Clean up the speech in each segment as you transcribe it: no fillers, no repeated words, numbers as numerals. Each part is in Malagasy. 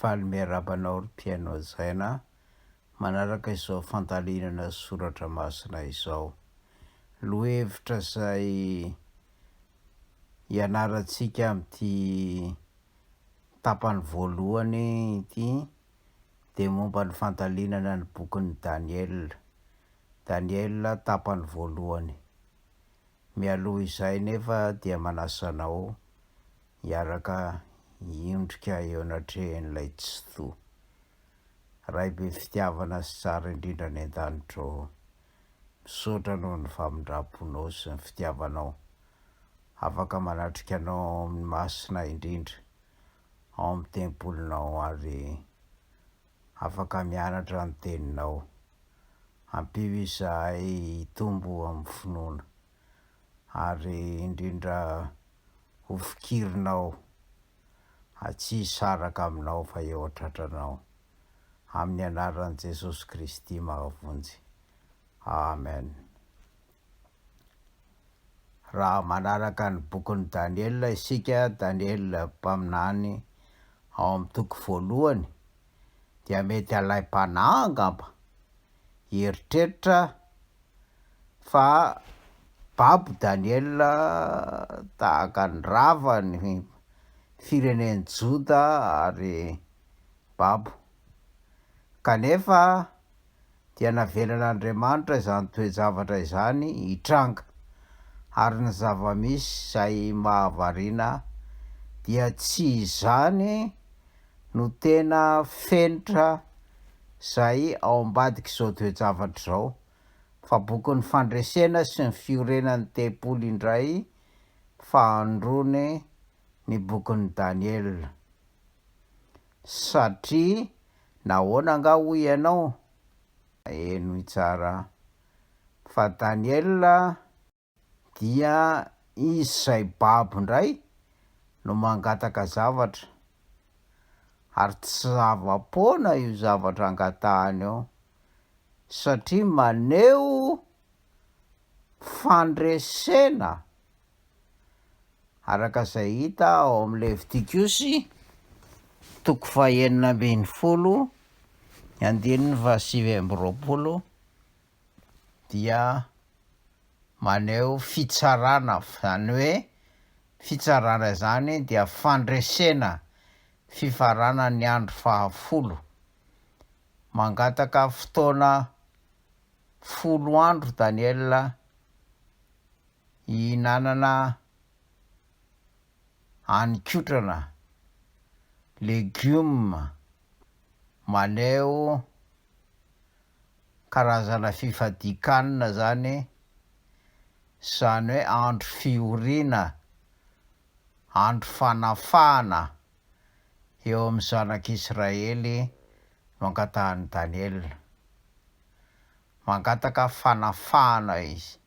Faly miarahaba anao ry mpihaino hajaina manaraka izao fandalinana soratra masina izao. Lohevitra izay ianarantsika amin'ity tapany voalohany ity dia momba ny fandalinana ny bokin'i Daniela. Daniela tapany voalohany. Mialoha izay nefa dia manasa anao hiaraka hiondrika eo anatrehan'ilay Tsitoha. Ray be fitiavana sy tsara indrindra any an-danitra ô, misaotra noho ny famindram-ponao sy ny fitiavanao. Afaka manatrika anao ao amin'ny masina indrindra, ao amin'ny tempolinao ary afaka mianatra ny teninao. Ampio izahay hitombo amin'ny finoana, ary indrindra ho fikirinao, ary tsy hisaraka aminao fa eo an-tratranao. Amin'ny anaran'i Jesosy Kristy mahavonjy. Amen. Raha manaraka ny bokin'i Daniela isika, Daniela mpaminany ao amin'ny toko voalohany, dia mety halaim-panahy angamba hieritreritra fa babo Daniela tahaka ny rava ny firenen'i Joda ary babo. Kanefa dia navelan'Andriamanitra izany toe-javatra izany hitranga, ary ny zava-misy izay mahavariana dia tsy izany no tena fenitra izay ao ambadik'izao toe-javatra izao, fa bokin'ny fandresena sy ny fiorenan'ny tempoly indray fahandrony ny bokin'i Daniela. Satria nahoana angaha hoy ianao? Henoy tsara fa Daniela dia izy izay babo indray no mangataka zavatra, ary tsy zava-poana io zavatra angatahany io satria maneho fandresena araka izay hita ao amin'ny Levitikosy toko fahenina ambinifolo andininy fahasivy amby roapolo dia maneho fitsarana, izany hoe fitsarana izany dia fandresena fifaranan'ny andro fahafolo. Mangataka fotoana 10 andro Daniela hihinanana haninkotrana, legioma, maneho karazana fifadian-kanina zany, izany hoe andro fihoriana, andro fanafahana eo amin'ny zanak'Israely no angatahan'i Daniela. Mangataka fanafahana izy.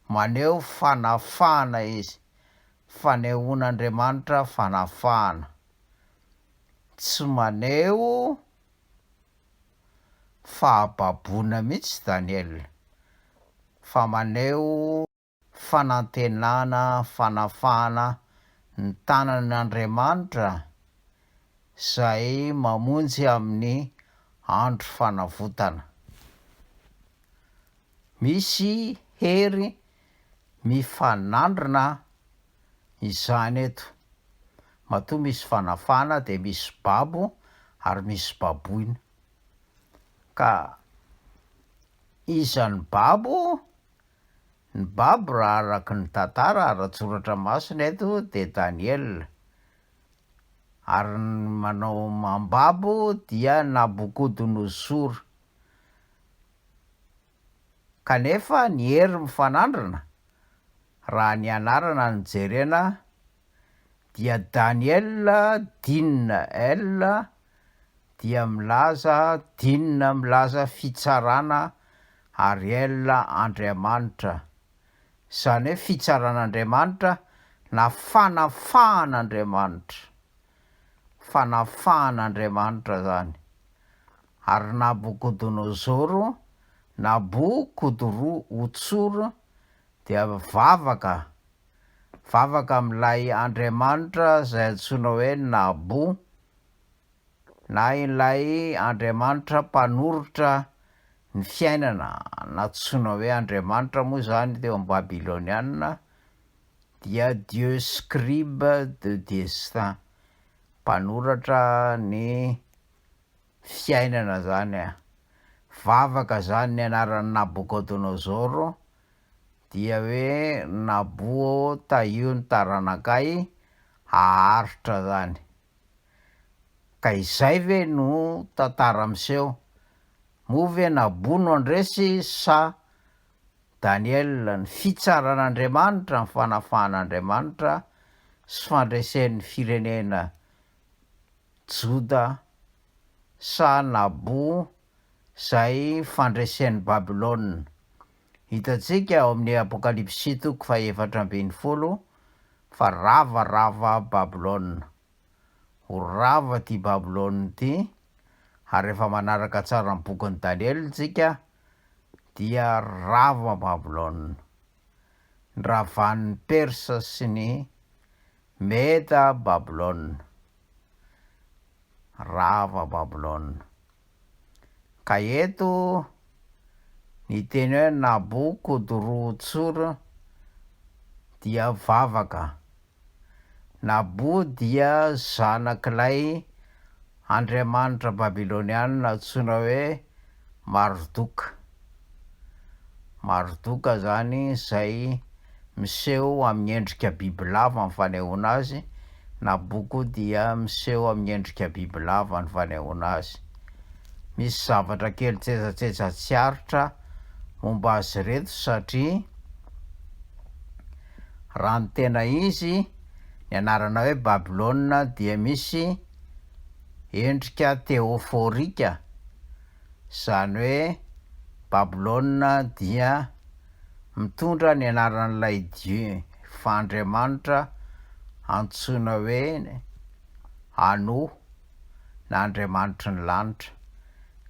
Maneho fanafahana izy. Fanehoan'Andriamanitra fanafahana. Tsy maneho fahababoana mihitsy Daniela, fa maneho fanantenana fanafahana ny tanan' Andriamanitra izay mamonjy amin'ny andro fanavotana. Misy hery mifanandrina izany eto. Matoa misy fanafahana dia misy babo ary misy baboina. Ka iza ny babo? Ny babo raha araka ny tantara ara-tsoratra masina eto dia Daniela, ary ny manao mambabo dia Nabokodonozora. Kanefa ny hery mifanandrina, raha ny anarana no jerena, dia Daniel Din El dia milaza Din milaza fitsarana ary El Andriamanitra. Izany hoe fitsaran'Andriamanitra na fanafahan'Andriamanitra. Fanafahan'Andriamanitra izany. Ary Nabokodonozoro, Nabokodorotsor, dia vavaka, vavaka amin'ilay Andriamanitra izay antsoina hoe Nabo. na ilay Andriamanitra mpanoritra ny fiainana, nantsoina hoe Andriamanitra moa izany teo amin'ny Babyloniana dia Dieu scribe de destin, mpanoratra ny fiainana zany a! Vavaka zany ny anaran'i Nabokodonozoro dia hoe Nabo ô tahio ny taranakay haharitra zany. Ka izay ve no tantara miseho? Moa ve Nabo no handresy sa Daniel, ny fitsaran'Andriamanitra, ny fanafahan'Andriamanitra sy fandresen'ny firenena Joda sa Nabo izay fandresen'i Babylona? Hitantsika ao amin'ny Apokalypsy toko faha-14 fa ravarava Babylona. Ho rava ity Babylona ity, ary rehefa manaraka tsara ny bokin'i Daniela isika dia rava Babylona. Nravan'ny Persa sy ny Meda Babylona. Rava Babylona. Ka eto ny teny hoe Nabokodorotsor dia vavaka. Nabo dia zanak'ilay andriamanitra babylonianina antsoina hoe Marduk. Marduk izany izay miseho amin'ny endrika bibilava ny fanehoana azy, Nabo koa dia miseho amin'ny endrika bibilava ny fanehoana azy. Misy zavatra kely tsetsatsetsa tsy aritra momba azy ireto satria Raha ny tena izy, ny anarana hoe Babylona dia misy endrika teôfôrika, izany hoe Babylona dia mitondra ny anaran'ilay dieu fa andriamanitra antsoina hoe Anu na andriamanitry ny lanitra.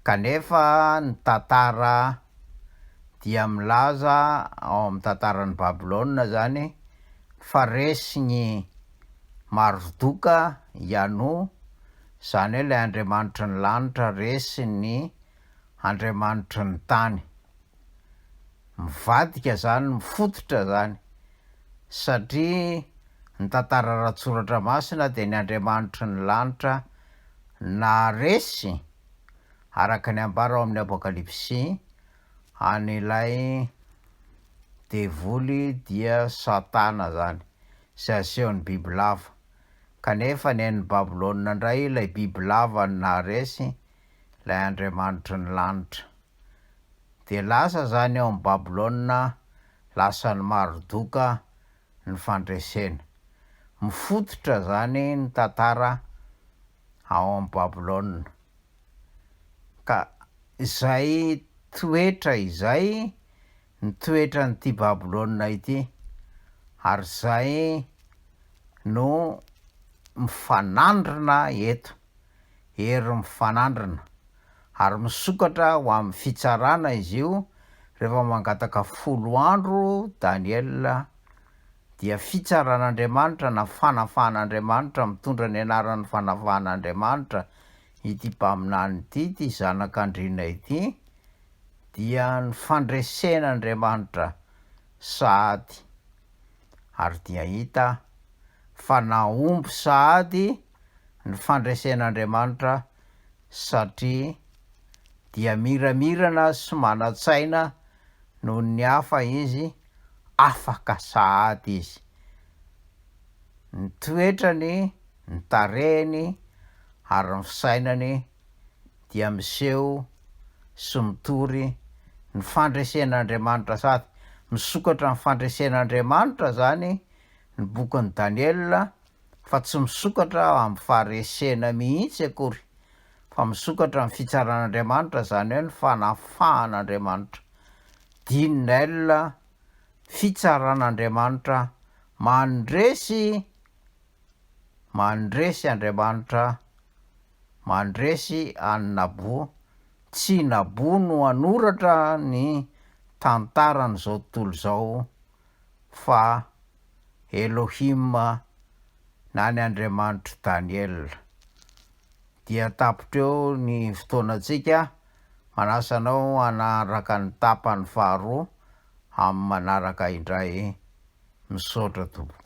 Kanefa ny tantara dia milaza ao amin'ny tantaran'i Babylona izany fa resin'i Mardoka i Anu, izany hoe ilay andriamanitry ny lanitra resin'ny andriamanitry ny tany. Mivadika izany, mifototra izany, satria ny tantara ara-tsoratra masina dia ny andriamanitry ny lanitra naharesy araka ny ambara ao amin'ny Apokalypsy, an'ilay devoly dia Satana izany, izay asehon'ny bibilava. Kanefa ny an'i Babylona indray ilay bibilava no naharesy ilay andriamanitry ny lanitra. Dia lasa izany ao amin'i Babylona, lasan'i Mardoka ny fandresena. Mifototra izany ny tantara ao amin'i Babylona. Ka izay toetra izay ny toetran'ity Babylona ity, ary izay no mifanandrina eto, hery mifanandrina, ary misokatra ho amin'ny fitsarana izy io rehefa mangataka folo andro Daniela dia fitsaran'Andriamanitra na fanafahan'Andriamanitra mitondra ny anaran'ny fanafahan'Andriamanitra ity mpaminany ity, ity zanak'andriana ity, dia ny fandresen'Andriamanitra sahady, ary dia hita fa nahomby sahady ny fandresen'Andriamanitra satria dia miramirana sy manan-tsaina noho ny hafa izy, afaka sahady izy. Ny toetrany, ny tarehiny ary ny fisainany dia miseho sy mitory ny fandresen'Andriamanitra sady misokatra ny fandresen'Andriamanitra izany ny bokin'i Daniela fa tsy misokatra amin'ny faharesena mihitsy akory fa misokatra amin'ny fitsaran'Andriamanitra izany hoe ny fanafahan'Andriamanitra. Dinel, Fitsaran'Andriamanitra, mandresy, mandresy Andriamanitra, mandresy an'i Nabo, tsy Nabo no hanoratra ny tantaran'izao tontolo izao fa Elohim na ny Andriamanitr'i Daniela. Dia tapitra eo ny fotoanantsika, manasa anao hanaraka ny tapany faharoa amin'ny manaraka indray. Misaotra tompoko.